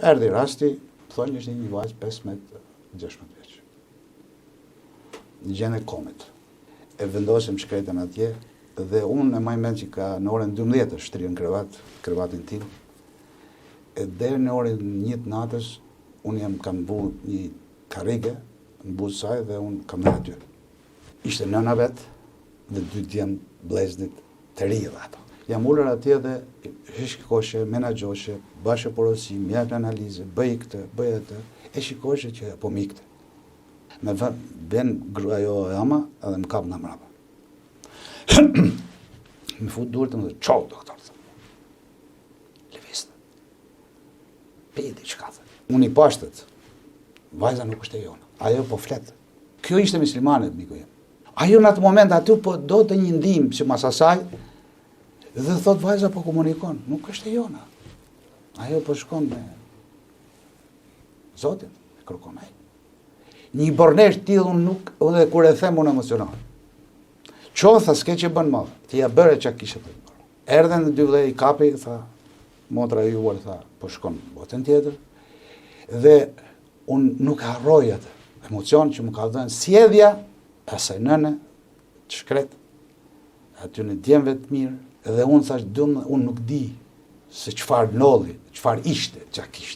Erdhi rasti, thonë ishte një vajzë 15, 16 vjeç. Në gjendje komit. E vendosim shkretën atje dhe unë e maj mend që ka në orën 12 është shtrirë në krevat, krevatin tim. E deri në orën 1 të natës unë jam kam vu një karrige në buzë saj dhe unë kam ndenjë aty. Ishte nëna vet dhe dy djem vëllezërit të ri dhe ato. Jam ulur atje dhe e shikoshe, menaxhoshe, bashë porosi, më jep analizë, bëj këtë, bëj atë, e shikoshe që po më ikte. Me vën, vjen gruaja ajo e ama edhe më kap nga mbrapa. Më fut duart e më thotë, "Çohu doktor." Thotë. Lëviz. Pi diçka thotë. Unë i pashë thotë. Vajza nuk është e jona. Ajo po flet. Kjo ishte muslimane, miku jem. Ajo në atë moment aty po do të një ndihmë që mas asaj dhe thot vajza po komunikon, nuk është e jona. Ajo po shkon me Zotin, e kërkon ai. Një burrnesh të tillë unë nuk, unë dhe kur e them unë emocionohem. Ço, tha, s'ke që bën më, ti ja bëre që kishe për të bërë. Erdhen dhe dy vëllezër i kapi, tha, motra juaj, tha, po shkon në botën tjetër. Dhe unë nuk e harroj atë emocion që më ka dhënë sjellja e asaj nëne të shkret, aty në djemve të mirë, dhe unë thash, dum, unë nuk di se çfarë ndodhi, çfarë ishte, çka kishte.